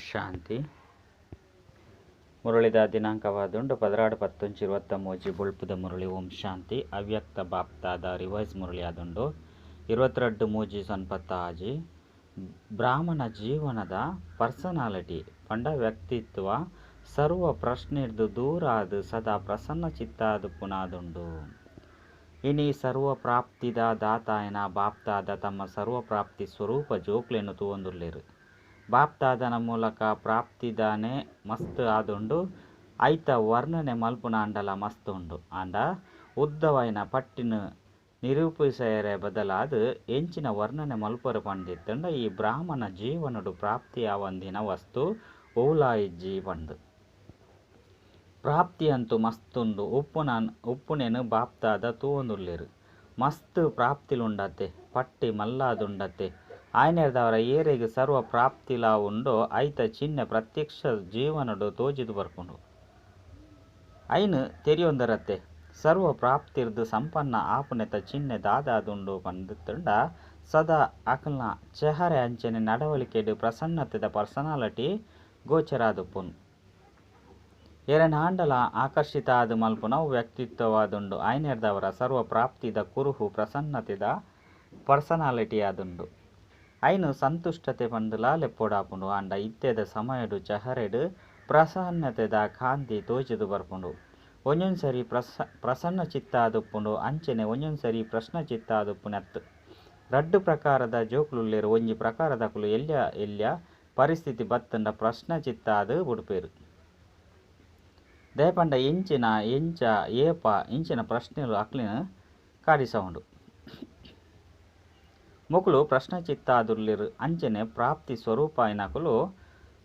ಶಾಂತಿ. ಮುರಳಿದ ದಿನಾಂಕವಾದುಂಡು 16-10-23 ಬೊಳ್ಪುದ ಮುರಳಿ. ಓಂ ಶಾಂತಿ. ಅವ್ಯಕ್ತ ಬಾಪ್ತಾದ ರಿವೈಸ್ ಮುರಳಿ ಆದುಂಡು 22-3-96. ಬ್ರಾಹ್ಮಣ ಜೀವನದ ಪರ್ಸನಾಲಿಟಿ ಪಂಡ ವ್ಯಕ್ತಿತ್ವ ಸರ್ವ ಪ್ರಶ್ನೆರ್ದು ದೂರ ಆದ್ ಸದಾ ಪ್ರಸನ್ನ ಚಿತ್ತಾದ ಪುನಾದುಂಡು. ಇನಿ ಸರ್ವ ಪ್ರಾಪ್ತಿದ ದಾತಾಯನ ಬಾಪ್ತಾದ ತಮ್ಮ ಸರ್ವ ಪ್ರಾಪ್ತಿ ಸ್ವರೂಪ ಜೋಕ್ಲೆನು ತೂವೊಂದುಲ್ಲೆರು. ಬಾಪ್ತಾದನ ಮೂಲಕ ಪ್ರಾಪ್ತಿದಾನೆ ಮಸ್ತ್ ಆದುಂಡು, ಐತ ವರ್ಣನೆ ಮಲ್ಪುನ ಅಂಡಲ ಮಸ್ತ್ ಉಂಡು. ಆಂಡ ಉದ್ದವಾಯಿನ ಪಟ್ಟಿನ ನಿರೂಪಿಸೆರೆ ಬದಲಾದ ಎಂಚಿನ ವರ್ಣನೆ ಮಲ್ಪರೆ ಪಂಡಿತ್ತಂಡ ಈ ಬ್ರಾಹ್ಮಣ ಜೀವನಡು ಪ್ರಾಪ್ತಿ ಆವಂದಿನ ವಸ್ತು ಓಲಾ ಇಜ್ಜಿ ಪಂಡು. ಪ್ರಾಪ್ತಿ ಅಂತೂ ಮಸ್ತುಂಡು, ಉಪ್ಪುನೇನು ಬಾಪ್ತಾದ ತೂವೊಂದುಲ್ಲೆರು. ಮಸ್ತ್ ಪ್ರಾಪ್ತಿಲುಂಡತೆ, ಪಟ್ಟಿ ಮಲ್ಲಾದುಂಡತೆ. ಆಯ್ನೆರ್ದವರ ಏರೆಗ್ ಸರ್ವ ಪ್ರಾಪ್ತಿಲಾ ಉಂಡೋ ಐತ ಚಿಹ್ನೆ ಪ್ರತ್ಯಕ್ಷ ಜೀವನಡು ತೋಜಿದು ಬರ್ಪುಂಡು. ಐನು ತೆರಿಯೊಂದರತ್ತೆ ಸರ್ವ ಪ್ರಾಪ್ತಿರ್ದು ಸಂಪನ್ನ ಆಪುನೆತ ಚಿಹ್ನೆ ದಾದಾದುಂಡು ಪಂದಿತ್ತಂಡ ಸದಾ ಅಕಲ್ನ ಚೆಹರೆ ಅಂಚನೆ ನಡವಳಿಕೆಡು ಪ್ರಸನ್ನತೆದ ಪರ್ಸನಾಲಿಟಿ ಗೋಚರಾದುಪ್ಪುನು. ಏರೆನಾಂಡಲ ಆಕರ್ಷಿತ ಆದ ಮಲ್ಪುನವು ವ್ಯಕ್ತಿತ್ವವಾದುಂಡು. ಆಯ್ನೆರ್ದವರ ಸರ್ವ ಪ್ರಾಪ್ತಿದ ಕುರುಹು ಪ್ರಸನ್ನತೆದ ಪರ್ಸನಾಲಿಟಿ ಆದುಂಡು. ಐನು ಸಂತುಷ್ಟತೆ ಪಂದುಲಾ ಲೆಪ್ಪೋಡಾಪುಂಡು. ಆಂಡ ಇತ್ತೆದ ಸಮಯಡು ಚಹರೆಡು ಪ್ರಸನ್ನತೆದ ಕಾಂತಿ ತೋಜಿದು ಬರ್ಪುಂಡು. ಒಂಜೊಂದು ಸರಿ ಪ್ರಸನ್ನ ಚಿತ್ತ ಆದುಪ್ಪುಂಡು, ಅಂಚನೆ ಒಂಜೊಂದು ಸರಿ ಪ್ರಶ್ನ ಚಿತ್ತ ಆದುಪ್ಪುನತ್ತು. ರಡ್ಡು ಪ್ರಕಾರದ ಜೋಕ್ಲುಲ್ಲೆರು. ಒಂಜಿ ಪ್ರಕಾರದಕುಲು ಎಲ್ಯ ಎಲ್ಯ ಪರಿಸ್ಥಿತಿ ಬತ್ತಂಡ ಪ್ರಶ್ನ ಚಿತ್ತ ಆದು ಬುಡ್ಪೇರು. ದಯಪಂಡ ಎಂಚಿನ ಎಂಚ ಏಪ ಇಂಚಿನ ಪ್ರಶ್ನೆಲು ಅಕ್ಲಿನ ಕಾಡಿಸವುಂಡು. ಮೊಕುಲು ಪ್ರಶ್ನ ಚಿತ್ತಾದುಲ್ಲೆರು. ಅಂಚನೆ ಪ್ರಾಪ್ತಿ ಸ್ವರೂಪ ಐನಕುಲು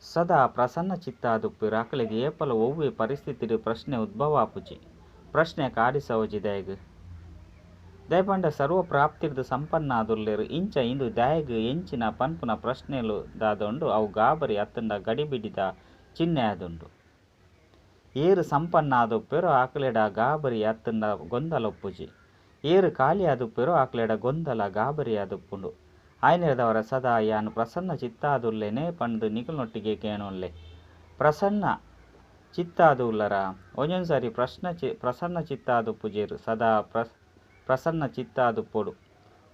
ಸದಾ ಪ್ರಸನ್ನ ಚಿತ್ತಾದುಪ್ಪಿರು. ಅಕಲಿಗೆ ಏಪಲ ಒವ್ವೆ ಪರಿಸ್ಥಿತಿ ಪ್ರಶ್ನೆ ಉದ್ಭವ ಆಪುಜಿ, ಪ್ರಶ್ನೆ ಕಾಡಿಸವಜಿ. ದಯಗ್ ದಯಪಂಡ ಸರ್ವ ಪ್ರಾಪ್ತಿರ್ದು ಸಂಪನ್ನ ಆದುಲ್ಲೆರು. ಇಂಚ ಇಂದು ದಯಗ್ ಎಂಚಿನ ಪನ್ಪುನ ಪ್ರಶ್ನೆಲು ದಾದುಂಡು ಅವು ಗಾಬರಿ ಅತ್ತಂಡ ಗಡಿಬಿಡಿದ ಚಿಹ್ನೆ ಆದುಂಡು. ಏರು ಸಂಪನ್ನ ಆದುಪ್ಪೆರೋ ಆಕಲೆಡ ಗಾಬರಿ ಅತ್ತಂಡ ಗೊಂದಲ ಒಪ್ಪುಜಿ. ಏರು ಖಾಲಿ ಆದುಪ್ಪೆರೋ ಆಕಲೆಡ ಗೊಂದಲ ಗಾಬರಿ ಆದುಪ್ಪುಂಡು. ಆಯ್ನೆರ್ದವರ ಸದಾ ಯಾನು ಪ್ರಸನ್ನ ಚಿತ್ತಾದುಲ್ಲೇನೆ ಪಂದು ನಿಕುಲ್ನೊಟ್ಟಿಗೆ ಕೇಣೊಲ್ಲೆ. ಪ್ರಸನ್ನ ಚಿತ್ತಾದುಲ್ಲರ ಒಂಜೊಂದು ಸಾರಿ ಪ್ರಸನ್ನ ಚಿತ್ತಾದುಪ್ಪುಜೇರು, ಸದಾ ಪ್ರಸನ್ನ ಚಿತ್ತಾದುಪ್ಪೊಡು.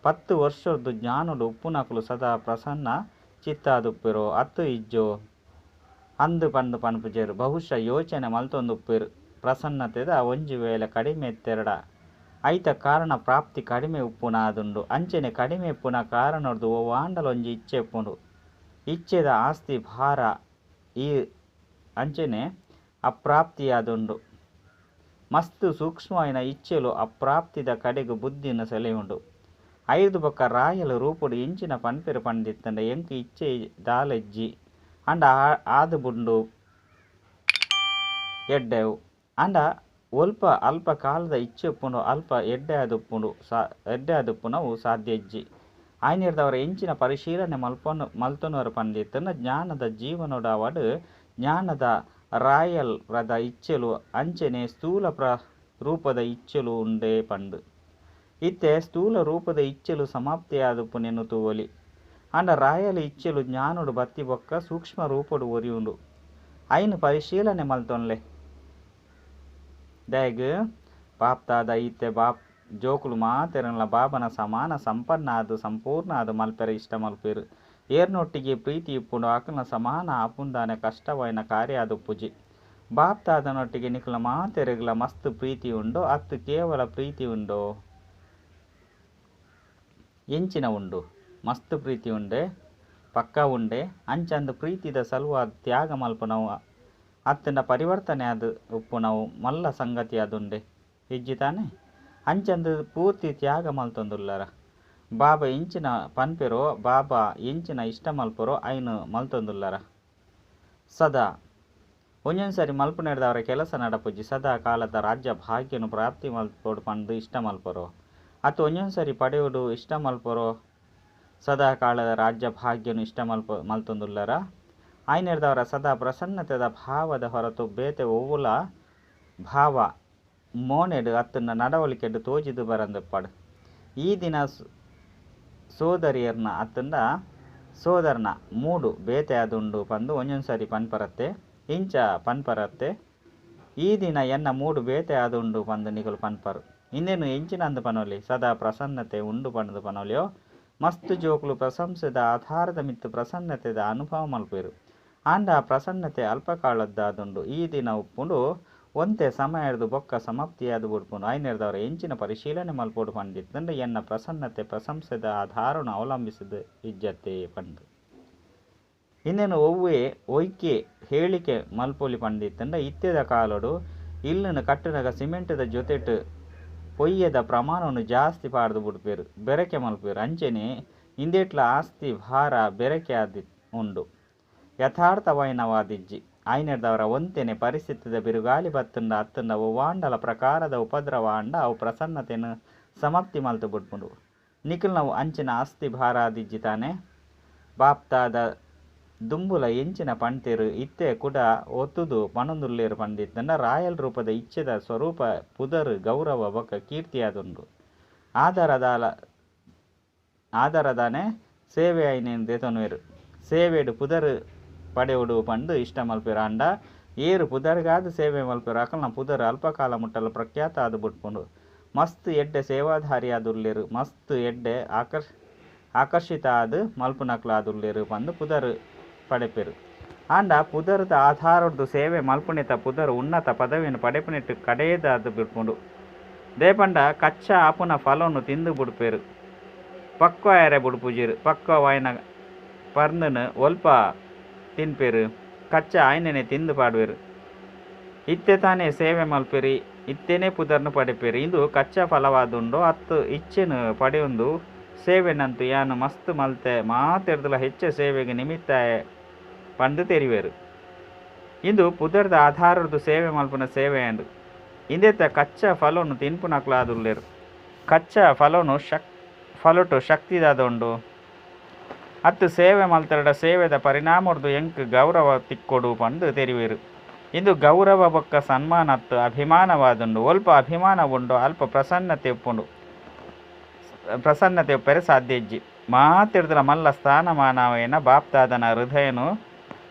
10 ವರ್ಷದ್ದು ಜ್ಞಾನಡು ಉಪ್ಪುನಕುಲು ಸದಾ ಪ್ರಸನ್ನ ಚಿತ್ತಾದುಪ್ಪೆರೋ ಅತ್ತು ಇಜ್ಜೋ ಅಂದು ಪಂದು ಪನ್ಪುಜೇರು. ಬಹುಶಃ ಯೋಚನೆ ಮಲ್ತೊಂದುಪ್ಪೆರು. ಪ್ರಸನ್ನತೆದ ಒಂಜಿ ವೇಳೆ ಕಡಿಮೆ ಎತ್ತೆರಡ ಐತ ಕಾರಣ ಪ್ರಾಪ್ತಿ ಕಡಿಮೆ ಉಪ್ಪುನ ಆದುಂಡು. ಅಂಚನೆ ಕಡಿಮೆ ಉಪ್ಪುನ ಕಾರಣದ್ದು ಒವ್ವಾಂಡಲೊಂಜಿ ಇಚ್ಛೆ ಉಪ್ಪುಂಡು. ಇಚ್ಛೆದ ಆಸ್ತಿ ಭಾರ ಈ ಅಂಚನೆ ಅಪ್ರಾಪ್ತಿಯಾದುಂಡು. ಮಸ್ತ್ ಸೂಕ್ಷ್ಮವಾಯಿನ ಇಚ್ಛೆಲು ಅಪ್ರಾಪ್ತಿದ ಕಡೆಗೆ ಬುದ್ಧಿನ ಸೆಳೆಯುಂಡು. ಐದು ಬೊಕ್ಕ ರಾಯಲ ರೂಪುಡು ಇಂಚಿನ ಪನ್ಪೆರು ಪಂದಿತ್ತಂಡ ಎಂಕ್ ಇಚ್ಛೆ ದಾಲೆಜ್ಜಿ ಅಂಡ ಆದು ಬುಂಡು ಎಡ್ಡೆವು. ಅಂಡ ಒಲ್ಪ ಅಲ್ಪ ಕಾಲದ ಇಚ್ಛೆ ಉಪ್ಪುಂಡು, ಅಲ್ಪ ಎಡ್ಡೆ ಆದುಪ್ಪುಂಡು ಎಡ್ಡೆ ಆದುಪ್ಪುನವು ಸಾಧ್ಯ ಇಜ್ಜಿ. ಆಯ್ನೆರ್ದವರ ಎಂಚಿನ ಪರಿಶೀಲನೆ ಮಲ್ತೊನವರು ಪಂದಿತ್ತಂಡ ಜ್ಞಾನದ ಜೀವನೋಡಾವಡು ಜ್ಞಾನದ ರಾಯಲ್ ರದ ಇಚ್ಛೆಲು ಅಂಚನೆ ಸ್ಥೂಲ ರೂಪದ ಇಚ್ಛೆಲು ಉಂಡೆ ಪಂಡು. ಇತ್ತೆ ಸ್ಥೂಲ ರೂಪದ ಇಚ್ಛೆಲು ಸಮಾಪ್ತಿಯಾದುಪ್ಪುನೆನು ತೂವೊಲಿ. ಅಂಡ ರಾಯಲ್ ಇಚ್ಛೆಲು ಜ್ಞಾನೋಡು ಬತ್ತಿ ಬೊಕ್ಕ ಸೂಕ್ಷ್ಮ ರೂಪಡು ಒರಿಯುಂಡು. ಐನು ಪರಿಶೀಲನೆ ಮಲ್ತೊನ್ಲೆ. ದಯಗ್ ಬಾಪ್ತಾದ ಇತ್ತೆ ಬಾಪ್ ಜೋಕುಲು ಮಾತೆರನ್ಲ ಬಾಬನ ಸಮಾನ ಸಂಪನ್ನ ಆದು ಸಂಪೂರ್ಣ ಆದು ಮಲ್ಪೆರೆ ಇಷ್ಟ ಮಲ್ಪೆರು. ಏರ್ನೊಟ್ಟಿಗೆ ಪ್ರೀತಿ ಇಪ್ಪುಂಡು ಆಕಲ್ನ ಸಮಾನ ಆಪುಂದಾನೆ ಕಷ್ಟವಾಯಿನ ಕಾರ್ಯ ಆದುಪ್ಪುಜಿ. ಬಾಪ್ತಾದನೊಟ್ಟಿಗೆ ನಿಕುಲ ಮಾತೆರೆಗ್ಲ ಮಸ್ತ್ ಪ್ರೀತಿ ಉಂಡು, ಅತ್ತು ಕೇವಲ ಪ್ರೀತಿ ಉಂಡು ಎಂಚಿನ ಉಂಡು? ಮಸ್ತ್ ಪ್ರೀತಿ ಉಂಡೆ, ಪಕ್ಕ ಉಂಡೆ. ಅಂಚಂದು ಪ್ರೀತಿದ ಸಲುವಾದ ತ್ಯಾಗ ಮಲ್ಪುನವು ಅತ್ತಂಡ ಪರಿವರ್ತನೆ ಆದು ಉಪ್ಪುನವು ಮಲ್ಲ ಸಂಗತಿ ಆದುಂಡೆ ಇಜ್ಜಿ ತಾನೆ? ಅಂಚಂದು ಪೂರ್ತಿ ತ್ಯಾಗ ಮಲ್ತೊಂದುಲ್ಲರ. ಬಾಬಾ ಎಂಚಿನ ಪನ್ಪೆರೋ ಬಾಬಾ ಎಂಚಿನ ಇಷ್ಟ ಮಲ್ಪರೋ ಐನು ಮಲ್ತೊಂದುಲ್ಲರ. ಸದಾ ಒಂಜೊಂದು ಸಾರಿ ಮಲ್ಪುನೆರ್ದವರ ಕೆಲಸ ನಡಪುಜಿ. ಸದಾ ಕಾಲದ ರಾಜ್ಯ ಭಾಗ್ಯನು ಪ್ರಾಪ್ತಿ ಮಲ್ಪೊಡು ಪಂದು ಇಷ್ಟ ಮಲ್ಪರೋ ಅತ್ತು ಒಂಜೊಂದು ಸಾರಿ ಪಡೆಯೋಡು ಇಷ್ಟ ಮಲ್ಪರೋ ಸದಾ ಕಾಲದ ರಾಜ್ಯ ಭಾಗ್ಯನು ಇಷ್ಟ ಮಲ್ತೊಂದುಲ್ಲರ. ಆಯ್ನೆರ್ದವರ ಸದಾ ಪ್ರಸನ್ನತೆದ ಭಾವದ ಹೊರತು ಬೇತೆ ಒವ್ವುಲ ಭಾವ ಮೋನೆಡು ಅತ್ತನ್ನ ನಡವಳಿಕೆಡು ತೋಜಿದು ಬರಂದಪ್ಪಾಡು. ಈ ದಿನ ಸೋದರಿಯರ್ನ ಅತ್ತಂಡ ಸೋದರನ ಮೂಡು ಬೇತೆ ಆದುಂಡು ಪಂದ್ ಒಂಜೊಂದು ಸರಿ ಪನ್ಪರತ್ತೆ. ಇಂಚ ಪನ್ಪರತ್ತೆ, ಈ ದಿನ ಎನ್ನ ಮೂಡು ಬೇತೆ ಆದುಂಡು ಪಂದ್ ನಿಕುಲು ಪನ್ಪರ್. ಇಂದೆನ್ ಎಂಚಿನಂದ್ ಪನೊಲಿ? ಸದಾ ಪ್ರಸನ್ನತೆ ಉಂಡು ಪಂಡ್ದ್ ಪನೊಲಿಯೋ? ಮಸ್ತ್ ಜೋಕುಲು ಪ್ರಶಂಸೆದ ಆಧಾರದ ಮಿತ್ತ್ ಪ್ರಸನ್ನತೆದ ಅನುಭವ ಮಲ್ಪುವೆರ್. ಆಂಡ ಆ ಪ್ರಸನ್ನತೆ ಅಲ್ಪಕಾಲದ್ದಾದುಂಡು. ಈ ದಿನ ಉಪ್ಪುಂಡು, ಒಂತೆ ಸಮಯರ್ದ್ ಬೊಕ್ಕ ಸಮಾಪ್ತಿಯಾದ್ ಬುಡ್ಪುಂಡು. ಐನೆರ್ದಾವರ ಎಂಚಿನ ಪರಿಶೀಲನೆ ಮಲ್ಪೊಡು ಪಂದಿತ್ತುಂಡ ಎನ್ನ ಪ್ರಸನ್ನತೆ ಪ್ರಶಂಸೆದ ಆಧಾರನ್ ಅವಲಂಬಿಸಿದ್ ಇಜ್ಜತ್ತೆ ಪಂದ್. ಇಂದೆನ್ ಒವ್ವೆ ಒಯ್ಕೆ ಹೇಳಿಕೆ ಮಲ್ಪೊಲಿ ಪಂದಿತ್ತುಂಡ ಇತ್ತೆದ ಕಾಲೊಡು ಇಲ್ಲುನು ಕಟ್ಟುನಗ ಸಿಮೆಂಟ್ದ ಜೊತೆಟ್ ಪೊಯ್ಯೆದ ಪ್ರಮಾಣನ್ ಜಾಸ್ತಿ ಪಾಡ್ದ್ ಬುಡ್ಪೆರ್, ಬೆರಕೆ ಮಲ್ಪುವೆರ್. ಅಂಚೆನೆ ಇಂದೆಟ್ಲ ಆಸ್ತಿ ಭಾರ ಬೆರಕೆ ಆದ್ ಉಂಡು. ಯಥಾರ್ಥವಾಯಿನವಾದಿಜ್ಜಿ. ಐನೆರ್ದಾವರ ಒಂತೆನೆ ಪರಿಸ್ಥಿತಿದ ಬಿರುಗಾಳಿ ಬತ್ತುಂಡ ಅತ್ತುಂಡ ಒವ್ವಾಂಡಲ ಪ್ರಕಾರದ ಉಪದ್ರವ ಆಂಡ ಅವು ಪ್ರಸನ್ನತೆನ್ ಸಮಾಪ್ತಿ ಮಲ್ತ್ ಬುಡ್ಪುಂಡು. ನಿಕಲ್ನವು ಅಂಚಿನ ಆಸ್ತಿ ಭಾರ ಆದಿಜ್ಜಿ ತಾನೆ? ಬಾಪ್ತಾದ ದುಂಬುಲ ಎಂಚಿನ ಪಣ್ತೆರ್ ಇತ್ತೆ ಕುಡ ಒತ್ತುದು ಪನೊಂದುಲ್ಲೆರ್ ಪಂದಿತ್ತುಂಡ ರಾಯಲ್ ರೂಪದ ಇಚ್ಛೆದ ಸ್ವರೂಪ ಪುದರ್, ಗೌರವ ಬೊಕ್ಕ ಕೀರ್ತಿಯಾದುಂಡು. ಆಧಾರ ದಾನೆ ಸೇವೆ ಆಯಿನೆನ್ ದೆತೊನುವೆರ್. ಸೇವೆಡ್ ಪುದರ್ ಪಡೆಯೊಡು ಪಂದ್ ಇಷ್ಟ ಮಲ್ಪುವೆರ್. ಆಂಡ ಏರ್ ಪುದರ್ಗಾದ್ ಸೇವೆ ಮಲ್ಪುವೆರ್ ಅಕಲ್ನ ಪುದರ್ ಅಲ್ಪಕಾಲ ಮುಟ್ಟಲ ಪ್ರಖ್ಯಾತ ಆದ್ ಬುಡ್ಪುಂಡು. ಮಸ್ತ್ ಎಡ್ಡೆ ಸೇವಾಧಾರಿಯಾದುಲ್ಲೆರ್, ಮಸ್ತ್ ಎಡ್ಡೆ ಆಕರ್ಷಿತ ಆದ್ ಮಲ್ಪುನಕುಲಾದುಲ್ಲೆರ್ ಪಂದ್ ಪುದರ್ ಪಡೆಪೆರ್. ಆಂಡ ಪುದರ್ದ ಆಧಾರೊಡ್ದು ಸೇವೆ ಮಲ್ಪುನೆತ ಪುದರ್ ಉನ್ನತ ಪದವಿನ್ ಪಡೆಪುನೆಟ್ ಕಡೆದಾದ್ ಬುಡ್ಪುಂಡು. ದೇಪಂಡ ಕಚ್ಚಾ ಆಪುನ ಫಲನು ತಿಂದು ಬುಡ್ಪೆರ್. ಪಕ್ವ ಆಯೆರೆ ಬುಡ್ಪುಜೆರ್. ಪಕ್ವವಾಯಿನ ಪರ್ಂದ್ನ್ ಒಲ್ಪ ತಿನ್ಪೆರ್? ಕಚ್ಚಾ ಆಯಿನನೆ ತಿಂದು ಪಾಡುವೆರ್. ಇತ್ತೆ ತಾನೇ ಸೇವೆ ಮಲ್ಪೆರ್, ಇತ್ತೆನೇ ಪುದರ್ನ್ ಪಡೆಪೆರ್. ಇಂದು ಕಚ್ಚಾ ಫಲವಾದುಂಡೋ ಅತ್ತ್ ಇಚ್ಛೆನ್ ಪಡೆಯೊಂದು ಸೇವೆನಂತು ಯಾನ್ ಮಸ್ತ್ ಮಲ್ತೆ ಮಾತೆರ್ದಲ ಹೆಚ್ಚ ಸೇವೆಗ್ ನಿಮಿತ್ತ ಆಯೆ ಪಂದ್ ತೆರಿವೆರ್. ಇಂದು ಪುದರ್ದ ಆಧಾರೊಡ್ದು ಸೇವೆ ಮಲ್ಪುನ ಸೇವೆಯಾಂಡ್. ಇಂದೆತ ಕಚ್ಚಾ ಫಲನು ತಿನ್ಪುನಕುಲಾದುಲ್ಲೆರ್. ಕಚ್ಚಾ ಫಲನು ಫಲೊಟು ಶಕ್ತಿ ದಾದ ಉಂಡು? ಅತ್ತ್ ಸೇವೆ ಮಲ್ತರಡ ಸೇವೆದ ಪರಿಣಾಮೊಡ್ದು ಎಂಕ್ ಗೌರವ ತಿಕ್ಕೊಡು ಪಂದ್ ತೆರಿವೆರ್. ಇಂದು ಗೌರವ ಬೊಕ್ಕ ಸನ್ಮಾನ ಅತ್ತ್ ಅಭಿಮಾನವಾದುಂಡು. ಒಲ್ಪ ಅಭಿಮಾನ ಉಂಡೋ ಅಲ್ಪ ಪ್ರಸನ್ನತೆ ಉಪ್ಪುಂಡು. ಪ್ರಸನ್ನತೆ ಉಪ್ಪೆರೆ ಸಾಧ್ಯ ಇಜ್ಜಿ. ಮಾತೆರ್ದಲ ಮಲ್ಲ ಸ್ಥಾನಮಾನವಾಯಿನ ಬಾಪ್ತಾದನ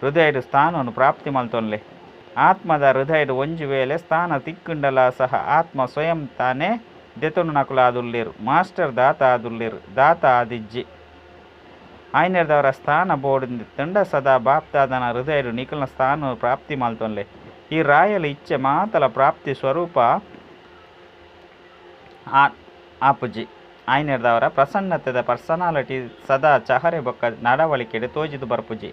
ಹೃದಯಡ್ ಸ್ಥಾನವನ್ನು ಪ್ರಾಪ್ತಿ ಮಲ್ತೊನ್ಲೆ. ಆತ್ಮದ ಹೃದಯಡ್ ಒಂಜಿ ವೇಳೆ ಸ್ಥಾನ ತಿಕ್ಕುಂಡಲ ಸಹ ಆತ್ಮ ಸ್ವಯಂ ತಾನೇ ದೆತೊನುನಕುಲಾದುಲ್ಲೆರ್. ಮಾಸ್ಟರ್ ದಾತ ಆದುಲ್ಲೆರ್, ದಾತ ಆದಿಜ್ಜಿ. ಐನೆರ್ದವರ ಸ್ಥಾನ ಬೋಡುಂದಿತ್ತುಂಡ ಸದಾ ಬಾಪ್ತಾದನ ಹೃದಯಡ್ ನಿಕಲ್ನ ಸ್ಥಾನ ಪ್ರಾಪ್ತಿ ಮಲ್ತೊನ್ಲೆ. ಈ ರಾಯಲ್ ಇಚ್ಛೆ ಮಾತಲ ಪ್ರಾಪ್ತಿ ಸ್ವರೂಪ ಆಪುಜಿ. ಐನೆರ್ದವರ ಪ್ರಸನ್ನತೆದ ಪರ್ಸನಾಲಿಟಿ ಸದಾ ಚಹರೆ ಬೊಕ್ಕ ನಡವಳಿಕೆಡ್ ತೋಜಿದ್ ಬರ್ಪುಜಿ.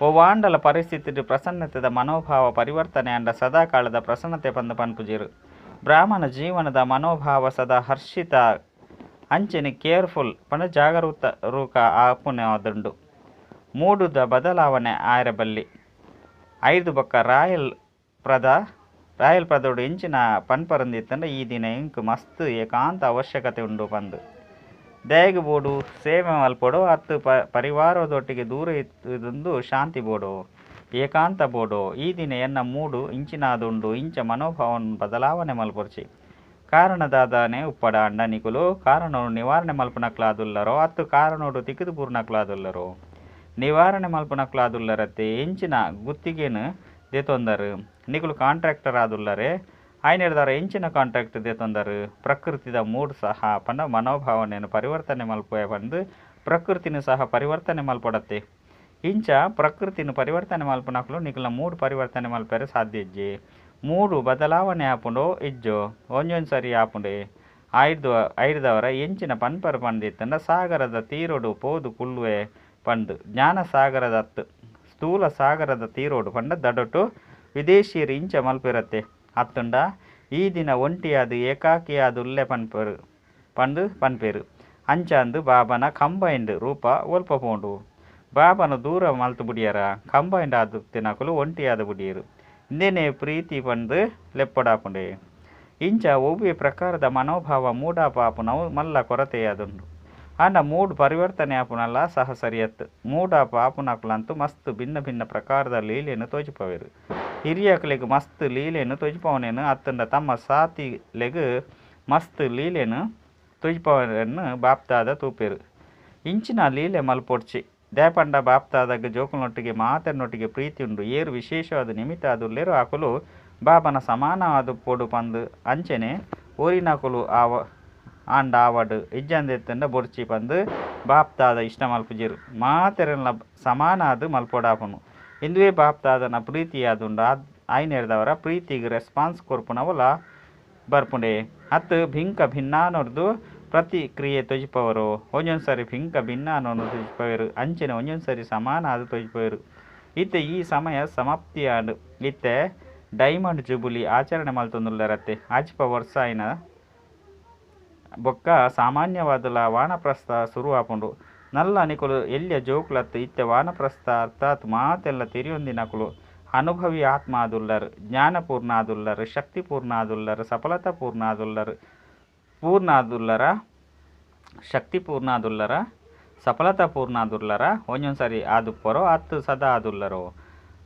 ಒವ್ವಾಂಡಲ ಪರಿಸ್ಥಿತಿಡ್ ಪ್ರಸನ್ನತೆದ ಮನೋಭಾವ ಪರಿವರ್ತನೆ ಆಂಡ ಸದಾ ಕಾಲದ ಪ್ರಸನ್ನತೆ ಪಂದ್ ಪನ್ಪುಜೆರ್. ಬ್ರಾಹ್ಮಣ ಜೀವನದ ಮನೋಭಾವ ಸದಾ ಹರ್ಷಿತ ಅಂಚನೆ ಕೇರ್ಫುಲ್ ಪಂಡ ಜಾಗರೂಕ ರೂಕ ಆಪುನದುಂಡು. ಮೂಡುದ ಬದಲಾವಣೆ ಆಯೆರೆ ಬಲ್ಲಿ. ಐರ್ದ್ ಬೊಕ್ಕ ರಾಯಲ್ ಪ್ರದೋಡು ಎಂಚಿನ ಪನ್ಪರಂದಿತ್ತುಂಡ ಈ ದಿನ ಎಂಕ್ ಮಸ್ತ್ ಏಕಾಂತ ಅವಶ್ಯಕತೆ ಉಂಡು ಪಂದ್. ದಯೆಗ್ ಬೋಡು ಸೇವೆ ಮಲ್ಪೊಡು ಅತ್ತ್ ಪರಿವಾರದೊಟ್ಟಿಗೆ ದೂರ ಇತ್ತುಂದು ಶಾಂತಿ ಬೋಡು, ಏಕಾಂತ ಬೋಡು. ಈ ದಿನ ಎನ್ನ ಮೂಡು ಇಂಚಿನಾದುಂಡು ಇಂಚ ಮನೋಭಾವನ್ ಬದಲಾವಣೆ ಮಲ್ಪೊರ್ಚಿ. ಕಾರಣ ದಾದಾನೆ ಉಪ್ಪಡ ಅಂಡ ನಿಕುಲು ಕಾರಣನು ನಿವಾರಣೆ ಮಲ್ಪುನಕುಲಾದುಲ್ಲರೋ ಅತ್ತು ಕಾರಣೋಡು ತಿಕ್ಕಿದು ಬೂರ್ನಕುಲಾದುಲ್ಲರೋ? ನಿವಾರಣೆ ಮಲ್ಪುನಕುಲಾದುಲ್ಲರತ್ತೆ. ಎಂಚಿನ ಗುತ್ತಿಗೆನ್ ದೆತೊಂದರು? ನಿಕುಲು ಕಾಂಟ್ರಾಕ್ಟರ್ ಆದುಲ್ಲರೆ. ಐನೆರ್ದವರ ಎಂಚಿನ ಕಾಂಟ್ರಾಕ್ಟ್ ದೆತೊಂದರು? ಪ್ರಕೃತಿದ ಮೂಡ್ ಸಹ ಪಂಡ ಮನೋಭಾವನೆಯನ್ನು ಪರಿವರ್ತನೆ ಮಲ್ಪುವೆ ಪಂದ್ ಪ್ರಕೃತಿನ ಸಹ ಪರಿವರ್ತನೆ ಮಲ್ಪೊಡತ್ತೆ. ಇಂಚ ಪ್ರಕೃತಿನ ಪರಿವರ್ತನೆ ಮಲ್ಪುನಕುಲು ನಿಕಲ್ನ ಮೂಡ್ ಪರಿವರ್ತನೆ ಮಲ್ಪೆರೆ ಸಾಧ್ಯ ಇಜ್ಜಿ. ಮೂಡು ಬದಲಾವಣೆ ಆಪುಂಡೋ ಇಜ್ಜೋ? ಒಂಜೊಂದು ಸರಿ ಆಪುಂಡೆ. ಐರ್ದವರ ಎಂಚಿನ ಪನ್ಪರ್ ಪಂದಿತ್ತುಂಡ ಸಾಗರದ ತೀರೋಡು ಪೋದು ಕುಲ್ಲುವೆ ಪಂದ್. ಜ್ಞಾನ ಸಾಗರದ ಅತ್ತು ಸ್ಥೂಲ ಸಾಗರದ ತೀರೋಡು ಪಂಡ ದಡಟು ವಿದೇಶಿಯರು ಇಂಚ ಮಲ್ಪೆರತ್ತೆ. ಅತ್ತುಂಡ ಈ ದಿನ ಒಂಟಿಯಾದ್ ಏಕಾಕಿಯಾದುಲ್ಲೆ ಪನ್ಪರ್ ಪಂದ್ ಪನ್ಪೆರ್. ಅಂಚಾಂದ್ ಬಾಬನ ಕಂಬೈನ್ಡ್ ರೂಪ ಒಲ್ಪ ಪೋಂಡು? ಬಾಬನ ದೂರ ಮಲ್ತ್ ಬುಡಿಯರ? ಕಂಬೈನ್ಡ್ ಆದಿತ್ತಿನಕುಲು ಒಂಟಿಯಾದ್ ಬುಡಿಯೆರ್. ಇಂದೆನೇ ಪ್ರೀತಿ ಪಂದ್ ಲೆಪ್ಪಡಾಪುಂಡೆ. ಇಂಚ ಒವ್ವೆ ಪ್ರಕಾರದ ಮನೋಭಾವ ಮೂಡಾಪ ಆಪುನವು ಮಲ್ಲ ಕೊರತೆಯಾದುಂಡು. ಆಂಡ ಮೂಡ್ ಪರಿವರ್ತನೆ ಆಪುನಲ ಸಹ ಸರಿಯತ್. ಮೂಡಾಪ ಆಪುನಕುಲಂತೂ ಮಸ್ತ್ ಭಿನ್ನ ಭಿನ್ನ ಪ್ರಕಾರದ ಲೀಲೆನ್ ತೋಜಿಪವೆರ್. ಹಿರಿಯಕ್ಲೆಗ್ ಮಸ್ತ್ ಲೀಲೆನ್ ತೋಜಿಪವನೇನ್ ಅತ್ತುಂಡ ತಮ್ಮ ಸಾತಿಲೆಗ್ ಮಸ್ತ್ ಲೀಲೆನ್ ತೋಜಿಪವನೇನ್ ಬಾಪ್ತಾದ ತೂಪೆರ್. ಇಂಚಿನ ಲೀಲೆ ಮಲ್ಪೊಡ್ಚಿ. ದಾಯೆಪಂಡ ಬಾಪ್ದಾದಗ್ ಜೋಕುಲ್ನೊಟ್ಟಿಗೆ ಮಾತೆರ್ನೊಟ್ಟಿಗೆ ಪ್ರೀತಿ ಉಂಡು. ಏರ್ ವಿಶೇಷವಾದ ನಿಮಿತ್ತ ಆದುಲ್ಲೆರೋ ಅಕುಲು ಬಾಬನ ಸಮಾನವಾದುಪ್ಪೊಡು ಪಂದ್ ಅಂಚನೆ ಒರಿನಕುಲು ಆವ ಆಂಡ ಆವಡ್ ಇಜ್ಜಂದೆತ್ತುಂಡ ಬೊಡ್ಚಿ ಪಂದ್ ಬಾಪ್ದಾದ ಇಷ್ಟ ಮಲ್ಪುಜೆರ್. ಮಾತೆರೆನ್ಲ ಸಮಾನ ಆದ್ ಮಲ್ಪೊಡಾಪುಂಡು. ಇಂದುವೇ ಬಾಪ್ದಾದನ ಪ್ರೀತಿಯಾದುಂಡು. ಆಯ್ನೆರ್ದವರ ಪ್ರೀತಿಗ್ ರೆಸ್ಪಾನ್ಸ್ ಕೊರ್ಪುನವುಲ ಬರ್ಪುಂಡೆ ಅತ್ ಬಿಂಕ ಭಿನ್ನಾನೊರ್ದು ಪ್ರತಿಕ್ರಿಯೆ ತೊಜಿಪವರು. ಒಂಜೊಂದು ಸರಿ ಬಿಂಕ ಭಿನ್ನಾನೊನು ತೊಜಿಪವೆರ್ ಅಂಚನೆ ಒಂಜೊಂದು ಸರಿ ಸಮಾನ ಆದ್ ತೊಜಿಪವೆರ್. ಇತ್ತೆ ಈ ಸಮಯ ಸಮಾಪ್ತಿಯಾಂಡ್. ಇತ್ತೆ ಡೈಮಂಡ್ ಜುಬುಲಿ ಆಚರಣೆ ಮಲ್ತೊಂದುಲ್ಲೆರತ್ತೆ. ಅಜಿಪ ವರ್ಸ ಆಯಿನ ಬೊಕ್ಕ ಸಾಮಾನ್ಯವಾದುಲ ವಾನಪ್ರಸ್ಥ ಸುರು ಆಪುಂಡು. ನಲ್ಲ ನಿಕುಲು ಎಲ್ಯ ಜೋಕುಲತ್ ಇತ್ತೆ ವಾನಪ್ರಸ್ಥ ಅರ್ಥಾತ್ ಮಾತೆಲ್ಲ ತೆರಿಯೊಂದಿನಕುಲು ಅನುಭವಿ ಆತ್ಮ ಆದುಲ್ಲರ್, ಜ್ಞಾನಪೂರ್ಣ ಆದುಲ್ಲರ್, ಶಕ್ತಿಪೂರ್ಣ ಆದುಲ್ಲರ್, ಸಫಲತಾ ಪೂರ್ಣ ಆದುಲ್ಲರ್. ಪೂರ್ಣ ಆದುಲ್ಲರ, ಶಕ್ತಿಪೂರ್ಣ ಆದುಲ್ಲರ, ಸಫಲತಾ ಪೂರ್ಣ ಆದುಲ್ಲರ, ಒಂಜೊಂದು ಸರಿ ಆದುಪ್ಪರೋ ಅತ್ತು ಸದಾ ಆದುಲ್ಲರೋ.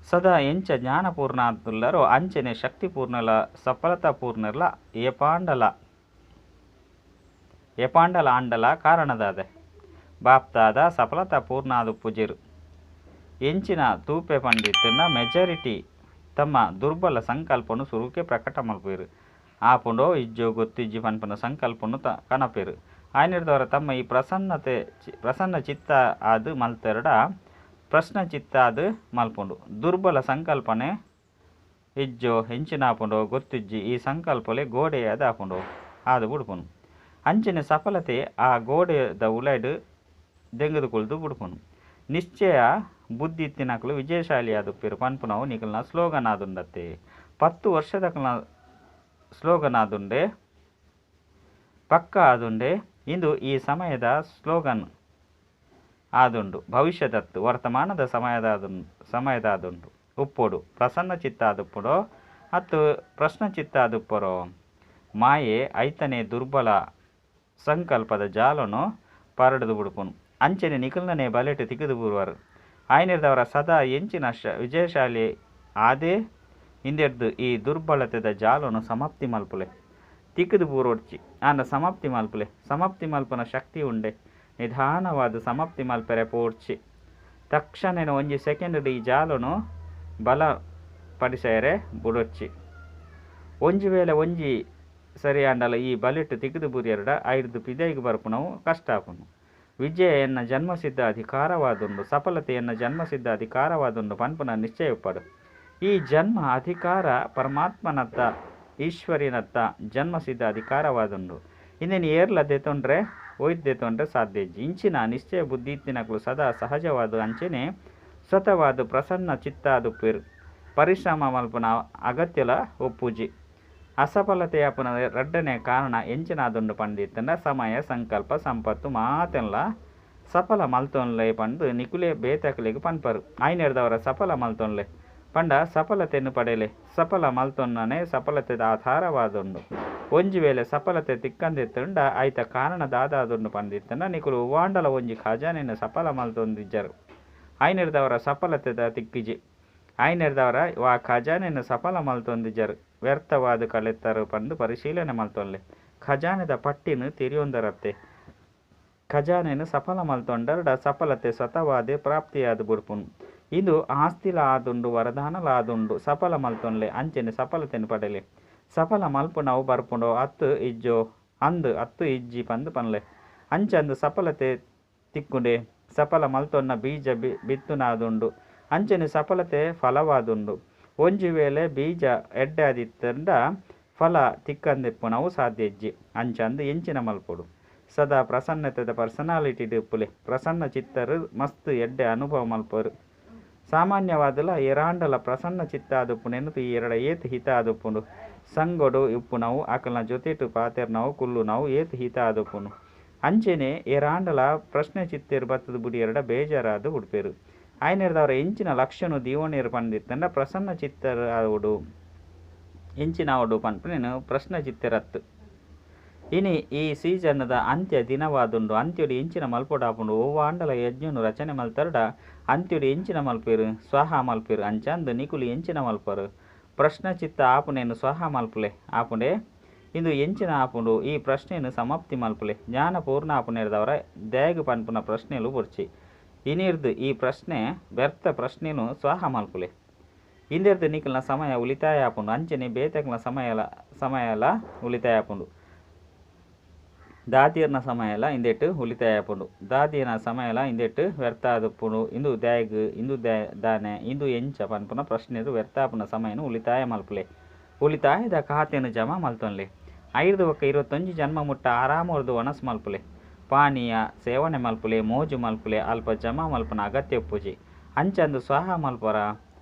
ಸದಾ ಎಂಚ ಜ್ಞಾನಪೂರ್ಣ ಆದುಲ್ಲರೋ ಅಂಚನೆ ಶಕ್ತಿಪೂರ್ಣಲ ಸಫಲತಾ ಪೂರ್ಣರ್ಲ ಏಪಾಂಡಲ ಏಪಾಂಡಲ ಆಂಡಲ ಕಾರಣದಾದೆ ಬಾಪ್ದಾದ ಸಫಲತಾ ಪೂರ್ಣ ಆದುಪ್ಪುಜೆರ್. ಎಂಚಿನ ತೂಪೆ ಪಂಡಿತ್ತುಂಡ ಮೆಜಾರಿಟಿ ತಮ್ಮ ದುರ್ಬಲ ಸಂಕಲ್ಪನು ಸುರುಕೆ ಪ್ರಕಟ ಮಲ್ಪುವೆರ್. ಆಪುಂಡೋ ಇಜ್ಜೋ ಗೊತ್ತಿಜ್ಜಿ ಪನ್ಪುನ ಸಂಕಲ್ಪನು ಕನಪೆರ್. ಆಯ್ನೆರ್ದವರ ತಮ್ಮ ಈ ಪ್ರಸನ್ನತೆ ಪ್ರಸನ್ನ ಚಿತ್ತ ಆದ್ ಮಲ್ತೆರ್ಡ ಪ್ರಶ್ನ ಚಿತ್ತ ಆದ್ ಮಲ್ಪುಂಡು. ದುರ್ಬಲ ಸಂಕಲ್ಪನೆ ಇಜ್ಜೋ ಎಂಚಿನ ಆಪುಂಡೋ ಗೊತ್ತಿಜ್ಜಿ ಈ ಸಂಕಲ್ಪಲೆ ಗೋಡೆಯಾದ್ ಆಪುಂಡು ಆದ್ ಬುಡ್ಪುಂಡು. ಅಂಚನೆ ಸಫಲತೆ ಆ ಗೋಡೆದ ಉಲೈಡ್ ದೆಂಗುದು ಕುಲ್ದು ಬುಡ್ಪುಂಡು. ನಿಶ್ಚಯ ಬುದ್ಧಿ ಇತ್ತಿನಕುಲು ವಿಜಯಶಾಲಿ ಆದುಪ್ಪೆರ್ ಪನ್ಪುನವು ನಿಕಲ್ನ ಸ್ಲೋಗನ್ ಆದುಂಡತ್ತೆ. 10 ವರ್ಷದಕಲ್ನ ಸ್ಲೋಗನ್ ಆದುಂಡೆ, ಪಕ್ಕ ಆದುಂಡೆ. ಇಂದು ಈ ಸಮಯದ ಸ್ಲೋಗನ್ ಆದುಂಡು. ಭವಿಷ್ಯದತ್ತು ವರ್ತಮಾನದ ಸಮಯದ ಆದುಂಡು. ಉಪ್ಪೊಡು ಪ್ರಸನ್ನ ಚಿತ್ತ ಆದುಪ್ಪುಡೋ ಅತ್ತು ಪ್ರಶ್ನ ಚಿತ್ತ ಆದುಪ್ಪರೋ. ಮಾಯೆ ಐತನೇ ದುರ್ಬಲ ಸಂಕಲ್ಪದ ಜಾಲನು ಪರಡುದು ಬುಡ್ಪುನು. ಅಂಚನೆ ನಿಕಲ್ನನೇ ಬಲೆಟ್ ತಿಕ್ಕುದು ಬೂರುವರು. ಆಯ್ನೆರ್ದವರ ಸದಾ ಎಂಚಿನ ವಿಜಯಶಾಲಿ ಆದೇ ಇಂದೆರ್ದ್ ಈ ದುರ್ಬಲತೆದ ಜಾಲನು ಸಮಾಪ್ತಿ ಮಲ್ಪುಲೆ. ತಿಕ್ಕುದು ಬೂರೊಡ್ಚಿ ಆಂಡ ಸಮಾಪ್ತಿ ಮಲ್ಪುಲೆ. ಸಮಾಪ್ತಿ ಮಲ್ಪುನ ಶಕ್ತಿ ಉಂಡೆ. ನಿಧಾನವಾದ ಸಮಾಪ್ತಿ ಮಲ್ಪೆರೆ ಪೋಡ್ಚಿ. ತಕ್ಷಣನೇ ಒಂಜಿ ಸೆಕೆಂಡ್ ಈ ಜಾಲನು ಬಲ ಪಡಿಸೆರೆ ಬುಡೊಡ್ಚಿ. ಒಂಜಿ ವೇಳೆ ಒಂಜಿ ಸರಿ ಆಂಡಲ ಈ ಬಲೆಟ್ ತಿಕ್ಕುದು ಬೂರಿಯರ್ಡ ಐರ್ದ್ ಪಿದೈಗ್ ಬರ್ಪುನವು ಕಷ್ಟ ಆಪುಂಡು. ವಿಜಯ ಎನ್ನ ಜನ್ಮಸಿದ್ಧ ಅಧಿಕಾರವಾದುಂಡು, ಸಫಲತೆ ಎನ್ನ ಜನ್ಮಸಿದ್ಧ ಅಧಿಕಾರವಾದುಂಡು ಪನ್ಪುನ ನಿಶ್ಚಯ ಉಪ್ಪಡು. ಈ ಜನ್ಮ ಅಧಿಕಾರ ಪರಮಾತ್ಮನತ್ತ ಈಶ್ವರಿನತ್ತ ಜನ್ಮಸಿದ್ಧ ಅಧಿಕಾರವಾದುಂಡು. ಇಂದೆನ್ ಏರ್ಲ ದೆತೊಂಡ್ರೆ ಒಯ್ದು ದೆತೊಂಡ್ರೆ ಸಾಧ್ಯ ಇಜ್ಜಿ. ಇಂಚಿನ ನಿಶ್ಚಯ ಬುದ್ಧಿ ಇತ್ತಿನಕುಲು ಸದಾ ಸಹಜವಾದ ಅಂಚನೆ ಸ್ವತಃವಾದ ಪ್ರಸನ್ನ ಚಿತ್ತಾದುಪ್ಪೆರ್. ಪರಿಶ್ರಮ ಮಲ್ಪುನ ಅಗತ್ಯಲ ಒಪ್ಪುಜಿ. ಅಸಫಲತೆಯಾಪುನ ರಡ್ಡನೇ ಕಾರಣ ಎಂಚಿನಾದುಂಡು ಪಂದಿತ್ತಂಡ ಸಮಯ ಸಂಕಲ್ಪ ಸಂಪತ್ತು ಮಾತೆನ್ಲ ಸಫಲ ಮಲ್ತೊನ್ಲೆ ಪಂದ್ ನಿಕುಲೇ ಬೇತಕಲೆಗ್ ಪನ್ಪರು. ಆಯ್ನೆರ್ದವರ ಸಫಲ ಮಲ್ತೊನ್ಲೆ ಪಂಡ ಸಫಲತೆಯನ್ನು ಪಡೆಯಲೆ. ಸಫಲ ಮಲ್ತೊನ್ನನೆ ಸಫಲತೆದ ಆಧಾರವಾದುಂಡು. ಒಂಜಿ ವೇಳೆ ಸಫಲತೆ ತಿಕ್ಕಂದಿತ್ತುಂಡ ಐತ ಕಾರಣ ದಾದಾದುಂಡು ಪಂದಿತ್ತಂಡ ನಿಕುಲು ಒವ್ವಾಂಡಲ ಒಂಜಿ ಖಜಾನೆನ್ ಸಫಲ ಮಲ್ತೊಂದಿಜ್ಜರು. ಆಯ್ನೆರ್ದವರ ಸಫಲತೆದ ತಿಕ್ಕಿಜಿ. ಆಯ್ನೆರ್ದವರ ವಾ ಖಜಾನೆನ್ ಸಫಲ ಮಲ್ತೊಂದಿಜ್ಜರು ವ್ಯರ್ಥವಾದ ಕಲೆತ್ತರು ಪಂದ್ ಪರಿಶೀಲನೆ ಮಲ್ತೊನ್ಲೆ. ಖಜಾನೆದ ಪಟ್ಟಿನ ತೆರಿಯೊಂದರತ್ತೆ. ಖಜಾನೆನ್ ಸಫಲ ಮಲ್ತೊಂಡರ್ಡ ಸಫಲತೆ ಸ್ವತಃವಾದೇ ಪ್ರಾಪ್ತಿಯಾದ್ ಬುಡ್ಪುಂಡು. ಇಂದು ಆಸ್ತಿಲ ಆದುಂಡು ವರದಾನಲ ಆದುಂಡು. ಸಫಲ ಮಲ್ತೊನ್ಲೆ ಅಂಚನೆ ಸಫಲತೆನ್ ಪಡೆಲೆ. ಸಫಲ ಮಲ್ಪುನವು ಬರ್ಪುಂಡೋ ಅತ್ತು ಇಜ್ಜೋ ಅಂದ್ ಅತ್ತು ಇಜ್ಜಿ ಪಂದ್ ಪನ್ಲೆ. ಅಂಚಂದ್ ಸಫಲತೆ ತಿಕ್ಕುಂಡೆ. ಸಫಲ ಮಲ್ತೊನ್ನ ಬೀಜ ಬಿತ್ತುನಾದುಂಡು ಅಂಚನೆ ಸಫಲತೆ ಫಲವಾದುಂಡು. ಒಂಜಿ ವೇಳೆ ಬೀಜ ಎಡ್ಡೆ ಆದಿತ್ತಂಡ ಫಲ ತಿಕ್ಕಂದಿಪ್ಪುನವು ಸಾಧ್ಯ ಇಜ್ಜಿ. ಅಂಚಂದ್ ಎಂಚಿನ ಮಲ್ಪೊಡು. ಸದಾ ಪ್ರಸನ್ನತೆದ ಪರ್ಸನಾಲಿಟಿ ಇಪ್ಪುಲೆ. ಪ್ರಸನ್ನ ಚಿತ್ತರು ಮಸ್ತ್ ಎಡ್ಡೆ ಅನುಭವ ಮಲ್ಪರು. ಸಾಮಾನ್ಯವಾದಲ ಏರಾಂಡಲ ಪ್ರಸನ್ನ ಚಿತ್ತ ಆದುಪ್ಪುನೆನ್ ತೂಯೆರಡ ಏತ್ ಹಿತ ಆದುಪ್ಪುಂಡು. ಸಂಗೊಡು ಇಪ್ಪುನವು ಅಕಲ್ನ ಜೊತೆಟ್ ಪಾತೆರ್ನವು ಕುಲ್ಲುನವು ಏತ್ ಹಿತ ಆದುಪ್ಪುಂಡು. ಅಂಚನೆ ಏರಾಂಡಲ ಪ್ರಶ್ನೆ ಚಿತ್ತೆರ್ ಬತ್ತುದು ಬುಡಿಯೆರಡ ಬೇಜಾರಾದ್ ಬುಡ್ಪೆರ್. ಆಯ್ನೆರ್ದವರ ಎಂಚಿನ ಲಕ್ಷಣ ದೀವೊನೆರ್ ಪಂದಿತ್ತಂಡ ಪ್ರಸನ್ನ ಚಿತ್ತರ್ ಆವೊಡು. ಎಂಚಿನ ಆವೊಡು ಪನ್ಪುನೆನ್ ಪ್ರಶ್ನೆ ಚಿತ್ತೆರತ್ತು. ಇನಿ ಈ ಸೀಸನ್ದ ಅಂತ್ಯ ದಿನವಾದುಂಡು. ಅಂತ್ಯಡು ಎಂಚಿನ ಮಲ್ಪೊಡಾಪುಂಡು. ಒವ್ವಾಂಡಲ ಯಜ್ಞನು ರಚನೆ ಮಲ್ತರ್ಡ ಅಂತ್ಯಡು ಎಂಚಿನ ಮಲ್ಪೆರ್ ಸ್ವಾಹ ಮಲ್ಪೆರ್. ಅಂಚಂದ್ ನಿಕುಲು ಎಂಚಿನ ಮಲ್ಪರು. ಪ್ರಶ್ನೆ ಚಿತ್ತ ಆಪುನೆನ್ ಸ್ವಾಹ ಮಲ್ಪುಲೆ. ಆಪುಂಡೆ ಇಂದು ಎಂಚಿನ ಆಪುಂಡು. ಈ ಪ್ರಶ್ನೆನ್ ಸಮಾಪ್ತಿ ಮಲ್ಪುಲೆ. ಜ್ಞಾನ ಪೂರ್ಣ ಆಪುನೆರ್ದವರ ದಾಯೆಗ್ ಪನ್ಪುನ ಪ್ರಶ್ನೆಲು ಬೊಡ್ಚಿ. ಇನಿರ್ದು ಈ ಪ್ರಶ್ನೆ ವ್ಯರ್ಥ ಪ್ರಶ್ನೆನು ಸ್ವಾಹ ಮಲ್ಪುಲೆ. ಇಂದೆರ್ದು ನಿಕಲ್ನ ಸಮಯ ಉಳಿತಾಯ ಆಪುಂಡು ಅಂಚನೆ ಬೇತೆಕ್ನ ಸಮಯಲ ಉಳಿತಾಯ ಆಪುಂಡು. ದಾದಿಯರ್ನ ಸಮಯಲ ಇಂದೆಟ್ಟು ಉಳಿತಾಯ ಆಪುಂಡು. ದಾದಿಯನ ಸಮಯಲ ಇಂದೆಟ್ಟು ವ್ಯರ್ಥ ಆದುಪ್ಪುಂಡು. ಇಂದು ದಾಯಗ್ ಇಂದು ದಾನೆ ಇಂದು ಎಂಚ ಪನ್ಪುನ ಪ್ರಶ್ನೆರು ವ್ಯರ್ಥ ಆಪುನ ಸಮಯನು ಉಳಿತಾಯ ಮಲ್ಪುಲೆ. ಉಳಿತಾಯದ ಖಾತೆಯನ್ನು ಜಮಾ ಮಲ್ತೊನ್ಲೆ. 5 ಬೊಕ್ಕ 21 ಜನ್ಮ ಮುಟ್ಟ ಆರಾಮರ್ದು ವನಸ್ ಮಲ್ಪುಲೆ. ಪಾನೀಯ ಸೇವನೆ ಮಲ್ಪುಲೆ, ಮೋಜು ಮಲ್ಪುಲೆ. ಅಲ್ಪ ಜಮಾ ಮಲ್ಪುನ ಅಗತ್ಯ ಉಪ್ಪುಜಿ. ಅಂಚಂದು ಸ್ವಾಹ ಮಲ್ಪರ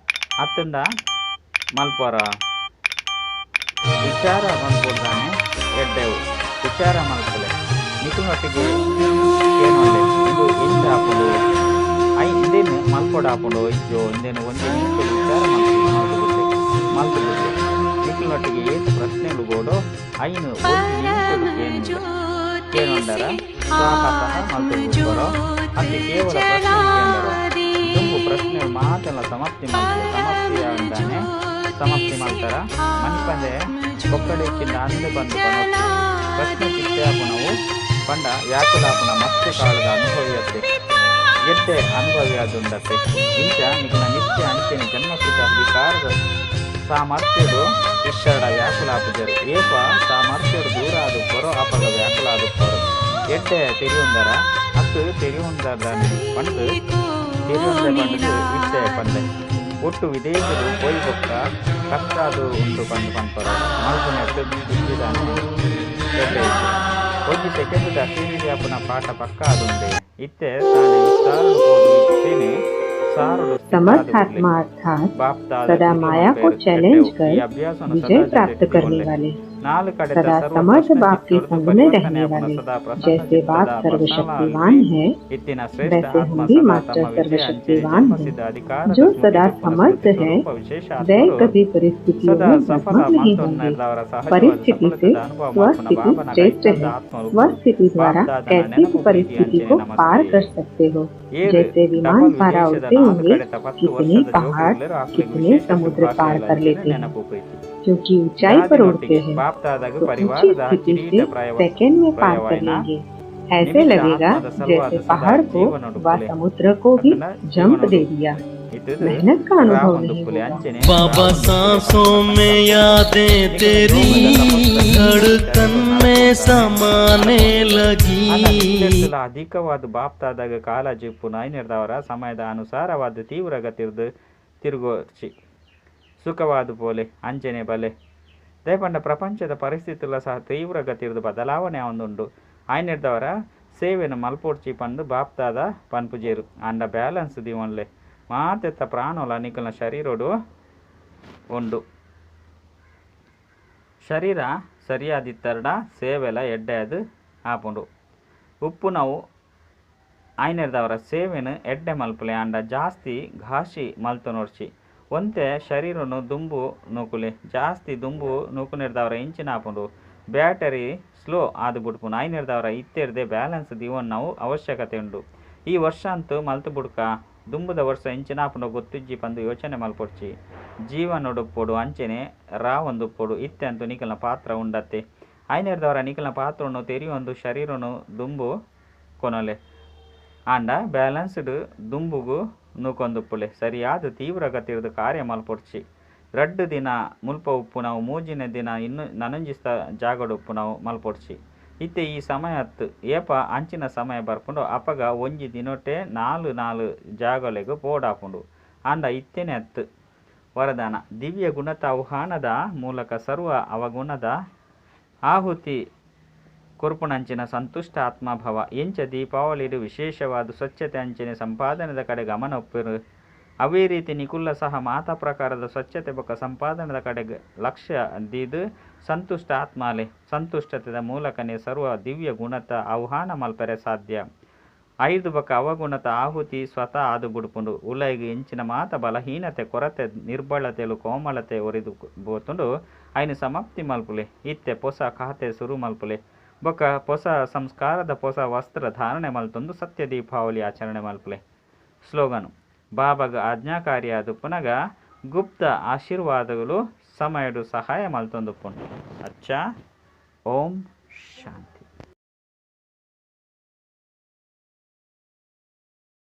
ಅತ್ತಂಡ ಮಲ್ಪರ ವಿಚಾರ ಮಲ್ಪೊಡ್ದಾನೆ ಎಡ್ಡೆವು. ವಿಚಾರ ಮಲ್ಪುಲೆ. ನಿಕುಲ್ನೊಟ್ಟಿಗೆ ಏನೊಲ್ಲೆ ಇಂದು ಎಂಚ ಆಪುಂಡು I ಇಂದೇನು ಮಲ್ಪೊಡಾಪುಂಡು ಇಜ್ಜೋ ಇಂದೇನು ಒಂಜಿ ನಿಮಿಷ ವಿಚಾರ ಮಲ್ತು ನಿಕುಲ್ನೊಟ್ಟಿಗೆ ಏತ್ ಪ್ರಶ್ನೆಲು ಬೋಡೋ ಐನು ಒಂಜಿ ನಿಮಿಷ ಕೇನೊಂಡರ ಸ್ವಾಹ ಸಹ ಮಲ್ತು ಬರೋ ಅತ್ತೆ ಕೇವಲ ಪ್ರಶ್ನೆ ಕೇಂಡರೋ ದುಂಬು ಪ್ರಶ್ನೆ ಮಾತೆಲ್ಲ ಸಮಾಪ್ತಿ ಮಲ್ಪುಲೆ. ಸಮಾಪ್ತಿ ಅಂದಾನೆ ಸಮಾಪ್ತಿ ಮಾಡ್ತಾರ ಮನ್ಪಂದೆ ಬೊಕ್ಕಡೆ ಅಂದು ಬಂದು ಪನೊಟ್ಟು ಪ್ರಶ್ನೆ ಚಿಟ್ಟೆ ಪಂಡ ವ್ಯಾಕುಲಾಪುನ ಮಸ್ತು ಕಾಲದ ಅನುಭವಿಯತ್ತೆ ಎಡ್ಡೆ ಅನುಭವಿಯಾದುಂಡತ್ತೆ. ಇಂಚ ನಿಕಲ ನಿತ್ಯ ಅಂಚನೆ ಜನ್ಮಸಿದ್ಧ ಅಧಿಕಾರದ ಸಾಮರ್ಥ್ಯಡು ಇಷ್ಟಡ ವ್ಯಾಕುಲಾಪುಜರು. ಏಪ ಸಾಮರ್ಥ್ಯಡು ದೂರ ಆದುಪ್ಪರೋ ಅಪಗ ವ್ಯಾಕುಲಾದುಪ್ಪರು. ಎಡ್ಡೆ ತೆರಿಯುಂದರ ಅತ್ತು ತೆರಿಯುಂದರನೆ ಪಂಡು ತೆರಿಯುಂದೆ ಪಂಡು ಇತ್ತೆ ಪಂಡೆ ಒಟ್ಟು ವಿದೇಶರು ಪೋಯಿ ಬೊಕ್ಕ ಕಷ್ಟ ಅದು ಉಂಟು ಪಂಡು ಪನ್ಪರು ಮಲ್ಪುನೆಟ್ ಇಜ್ಜಿದಾನೆ ಎಡ್ಡೆ ಇತ್ತು. ಒಂಜಿ ಸೆಕೆಂಡ್ ಅಶೀರಿ ಅಪ್ಪನ ಪಾಠ ಪಕ್ಕ ಅದುಂಡೆ ಇತ್ತೆ ತಾನೆ ವಿಸ್ತಾರಡು ಪೋದು ಇತ್ತೇನೆ ಸಾರುಡು समर्थ आत्मा अर्थात सदा माया को चैलेंज कर विजय प्राप्त करने वाले, सदा समर्थ बाप के संग में रहने वाले, जैसे बाप सर्वशक्तिवान है वैसे हम भी मास्टर सर्वशक्तिवान हैं। जो सदा समर्थ है वे कभी परिस्थितियों में भ्रमित नहीं होंगे। परिस्थिति से स्वस्थिति श्रेष्ठ है। स्वस्थिति द्वारा कैसी भी परिस्थिति को पार कर सकते हो। जैसे विमान पारा उड़ते होंगे कितने पहाड़ कितने समुद्र पार कर लेते हैं, क्योंकि ऊंचाई पर उड़ते हैं तो ऊंची स्थिति से सेकेंड में पार कर लेंगे। ऐसे लगेगा जैसे पहाड़ को व समुद्र को भी जंप दे दिया। मेहनत का अनुभव नहीं होगा। बाबा सांसों में यादें तेरी धड़कन में समाने लगी. ಅಧಿಕವಾದ ಬಾಪ್ತಾದಾಗ ಕಾಲ ಜಿಪ್ಪು ನಾಯ್ನಿರ್ದವರ ಸಮಯದ ಅನುಸಾರವಾದ ತೀವ್ರ ಗತಿರ್ದು ತಿರುಗೋರ್ಚಿ ಸುಖವಾದ ಪೋಲೆ ಅಂಚನೆ ಬಲೆ ದಯಪಂಡ ಪ್ರಪಂಚದ ಪರಿಸ್ಥಿತಿಲ ಸಹ ತೀವ್ರ ಗತಿರ್ದು ಬದಲಾವಣೆ ಒಂದುಂಡು. ಆಯ್ನಿರ್ದವರ ಸೇವೆನು ಮಲ್ಪೋಡ್ಚಿ ಪಂದು ಬಾಪ್ತಾದ ಪನ್ಪುಜೇರು ಅಂಡ ಬ್ಯಾಲೆನ್ಸ್ ದಿವನ್ಲೆ ಮಾತೆತ್ತ ಪ್ರಾಣೋಲ ನಿಕಲ್ನ ಶರೀರೋಡು ಉಂಡು. ಶರೀರ ಸರಿಯಾದಿತ್ತರಡ ಸೇವೆಲ ಎಡ್ಡೆ ಅದು ಆಪುಂಡು. ಉಪ್ಪು ನಾವು ಆಯ್ನೆರ್ದವರ ಸೇವೆನು ಎಡ್ಡೆ ಮಲ್ಪುಲೆ ಅಂಡ ಜಾಸ್ತಿ ಘಾಸಿ ಮಲ್ತು ನೋಡ್ಚಿ. ಒಂತೆ ಶರೀರನು ದುಂಬು ನೂಕುಲೆ ಜಾಸ್ತಿ ದುಂಬು ನೂಕುನೆರ್ದವರ ಇಂಚಿನ ಆಪುಂಡು. ಬ್ಯಾಟರಿ ಸ್ಲೋ ಆದು ಬುಡ್ಪುಂಡು. ಆಯ್ನೆರ್ದವರ ಇತ್ತೆರ್ದೆ ಬ್ಯಾಲೆನ್ಸ್ ದಿವನ್ ನಾವು ಅವಶ್ಯಕತೆ ಉಂಡು. ಈ ವರ್ಷ ಅಂತೂ ಮಲ್ತು ಬುಡ್ಕ ದುಂಬುದ ವರ್ಷ ಇಂಚಿನ ಆಪುಂಡು ಗೊತ್ತಿಜ್ಜಿ ಪಂದು ಯೋಚನೆ ಮಲ್ಪೊಡ್ಚಿ. ಜೀವನೊಡುಪ್ಪೊಡು ಅಂಚನೆ ರಾವೊಂದುಪ್ಪೊಡು. ಇತ್ತೆ ಅಂತೂ ನಿಕಲ್ನ ಪಾತ್ರ ಉಂಡತ್ತೆ. ಆಯ್ನೆರ್ದವರ ನಿಕಲ್ನ ಪಾತ್ರನು ತೆರಿಯೊಂದು ಶರೀರನು ದುಂಬು ಕೊನೊಲೆ ಆಂಡ ಬ್ಯಾಲೆನ್ಸ್ಡ್ ದುಂಬುಗು ನೂಕೊಂದುಪ್ಪುಲೆ. ಸರಿಯಾದ ತೀವ್ರ ಗತಿರ್ದು ಕಾರ್ಯ ಮಲ್ಪೊಡ್ಚಿ. 2 ದಿನ ಮುಲ್ಪ ಉಪ್ಪು ನಾವು 3ನೇ ದಿನ ಇನ್ನು ನನಂಜಿ ಜಾಗಡುಪ್ಪು ನಾವು ಮಲ್ಪೊಡ್ಚಿ. ಇತ್ತೆ ಈ ಸಮಯ ಅತ್ತು ಏಪ ಅಂಚಿನ ಸಮಯ ಬರ್ಪುಂಡು ಅಪಗ ಒಂಜಿ ದಿನೊಟ್ಟೆ 4 4 ಜಾಗಲೆಗು ಪೋಡಾಪುಂಡು. ಆಂಡ ಇತ್ತೇನೆ ಅತ್ತು. ವರದಾನ ದಿವ್ಯ ಗುಣತ ಆಹ್ವಾನದ ಮೂಲಕ ಸರ್ವ ಅವಗುಣದ ಆಹುತಿ ಕೊರ್ಪುಣಂಚಿನ ಸಂತುಷ್ಟ ಆತ್ಮಭವ. ಎಂಚ ದೀಪಾವಳಿಡು ವಿಶೇಷವಾದ ಸ್ವಚ್ಛತೆ ಅಂಚಿನ ಸಂಪಾದನೆದ ಕಡೆ ಗಮನ ಒಪ್ಪಿರು. ಅವೇ ರೀತಿ ನಿಕುಲ್ಲ ಸಹ ಮಾತಾ ಪ್ರಕಾರದ ಸ್ವಚ್ಛತೆ ಬೊಕ್ಕ ಸಂಪಾದನೆದ ಕಡೆ ಲಕ್ಷ್ಯ ದೀದು ಸಂತುಷ್ಟ ಆತ್ಮಾಲೆ. ಸಂತುಷ್ಟತೆದ ಮೂಲಕನೇ ಸರ್ವ ದಿವ್ಯ ಗುಣತ ಆಹ್ವಾನ ಮಲ್ಪರೆ ಸಾಧ್ಯ. 5 ಬೊಕ್ಕ ಅವಗುಣತ ಆಹುತಿ ಸ್ವತಃ ಆದು ಬುಡ್ಪುಂಡು. ಉಲೈಗ್ ಇಂಚಿನ ಮಾತ ಬಲಹೀನತೆ ಕೊರತೆ ನಿರ್ಬಳತೆಲು ಕೋಮಲತೆ ಒರಿದು ಬೋತುಂಡು ಐನು ಸಮಾಪ್ತಿ ಮಲ್ಪುಲೆ. ಇತ್ತೆ ಪೊಸ ಖಾತೆ ಸುರು ಮಲ್ಪುಲೆ. ಬೊಕ್ಕ ಪೊಸ ಸಂಸ್ಕಾರದ ಪೊಸ ವಸ್ತ್ರ ಧಾರಣೆ ಮಲ್ತೊಂದು ಸತ್ಯ ದೀಪಾವಳಿ ಆಚರಣೆ ಮಲ್ಪುಲೆ. ಸ್ಲೋಗನು ಬಾಬಾಗ ಆಜ್ಞಾಕಾರಿಯಾದುಪ್ಪುನಗ ಗುಪ್ತ ಆಶೀರ್ವಾದಗಳು ಸಮಯಡು ಸಹಾಯ ಮಲ್ತೊಂದುಪ್ಪುಂಡು. ಅಚ್ಚಾ, ಓಂ ಶಾಂತಿ.